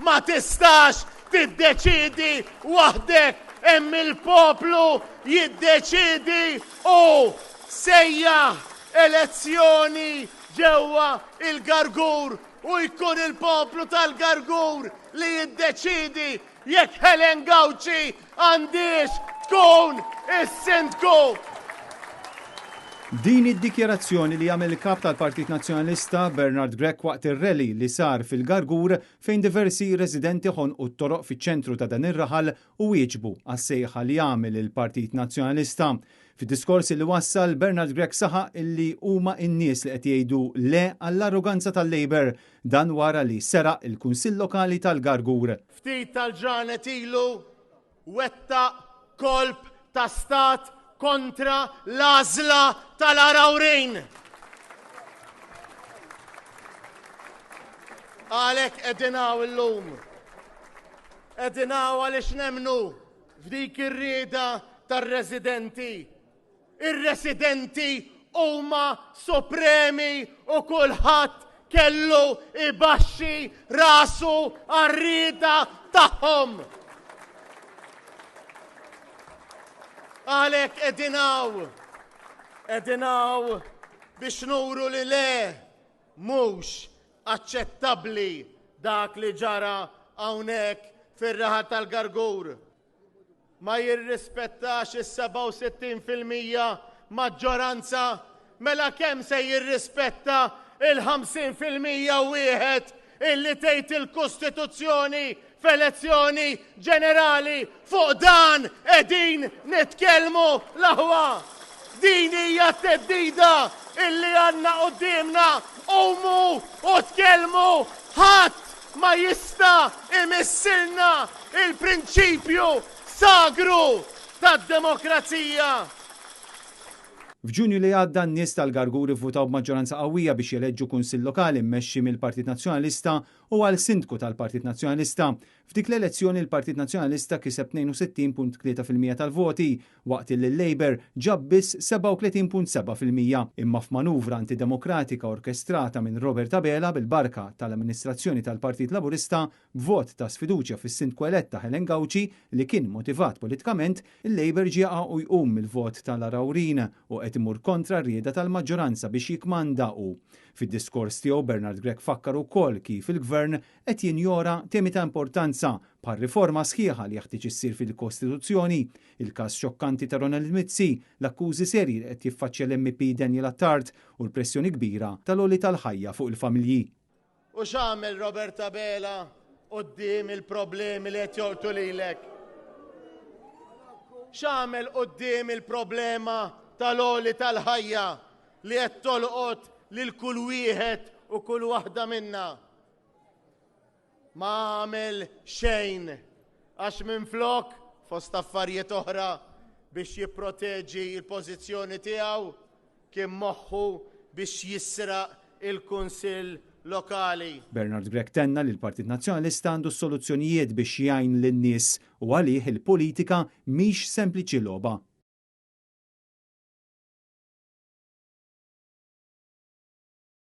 Ma tistax tiddeċiedi waħdek, hemm il-poplu jiddeċiedi u sejjaħ elezzjoni ġewwa il-Gargur u jkun il-poplu tal-Gargur li jiddeċiedi jekk Helen Gauci għandhiex tkun is-Sindku. Din id-dikjarazzjoni li għamel il-Kap tal-Partit Nazzjonalista Bernard Grech waqt ir-rally li sar fil-Gargur fejn diversi residenti ħonqu t-toroq fiċ-ċentru ta' dan ir-raħal u wieġbu għas-sejħa li għamel il-Partit Nazzjonalista. Fid-diskors li wassal, Bernard Grech saħaq illi huma n-nies li qed jgħidu le għall-arroganza tal-Labour, dan wara li seraq il-Kunsill Lokali tal-Gargur. Ftit tal-ġranet ilu wettaq kolp ta' stat kontra l-għażla tal-Għargħurin. Għalhekk qegħdin hawn illum. Qegħdin hawn għaliex nemmnu f'dik ir-rieda tar-residenti. Ir-residenti huma supremi u kulħadd kellu jbaxxi rasu għar-rieda tagħhom. Għalhekk qegħdin hawn, qegħdin hawn biex nuru li le mhux aċċettabbli dak li ġara hawnhekk fir-raħal tal-Gargur. Ma jirrispettax is-67% maġġoranza, mela kemm se jirrispetta il-50% wieħed illi tgħid il-Kostituzzjoni f'elezzjoni ġenerali? Fuq dan qegħdin nitkellmu l-aħwa. Din hija t-theddida illi għandna quddiemna. Qumu u tkellmu, ħadd ma jista' imissilna il-prinċipju sagru tad-demokrazija. F'Ġunju li għadda n-nies tal-Gargur ivvutaw b'maġġoranza qawwija biex jeleġġu Kunsill Lokali mmexxi mill-Partit Nazzjonalista u għal Sindku tal-Partit Nazzjonalista. F'dik l-elezzjoni l-Partit Nazzjonalista kiseb 62.3% tal-voti waqt illi l-Labour ġab biss 37.7%. Imma f'manuvra antidemokratika orkestrata minn Robert Abela bil-barka tal-amministrazzjoni tal-Partit Laburista b'vot ta' sfiduċja fis-Sindku eletta Helen Gauci li kien motivat politikament, il-Labour ġie jaqa' u jqum mill-vot tal-Għargħurin u qed imur kontra r-rieda tal-maġġoranza biex jikkmanda hu. Fid-diskors tiegħu Bernard Grech fakkar ukoll kif il-Gvern qed jinjora temi ta' importanza bħar-riforma sħiħa li jeħtieġ issir fil-Kostituzzjoni, il-każ xokkanti ta' Ronald Mizzi, l-akkużi serji li qed jiffaċċja l-MEP Daniel Attard u l-pressjoni kbira tal-għoli tal-ħajja fuq il-familji. U x'għamel Robert Abela quddiem il-problemi li qed jolqtu lilek? X'għamel quddiem il-problema tal-għoli tal-ħajja li qed tolqot lil kull wieħed u kull waħda minna? Ma għamel xejn għax minflok, fost affarijiet oħra, biex jipproteġi l-pożizzjoni tiegħu, kien moħħu biex jisraq il-Kunsill Lokali. Bernard Grech tenna li l-Partit Nazzjonalista għandu s-soluzzjonijiet biex jgħin lin-nies u għalih il-politika mhix sempliċi logħba.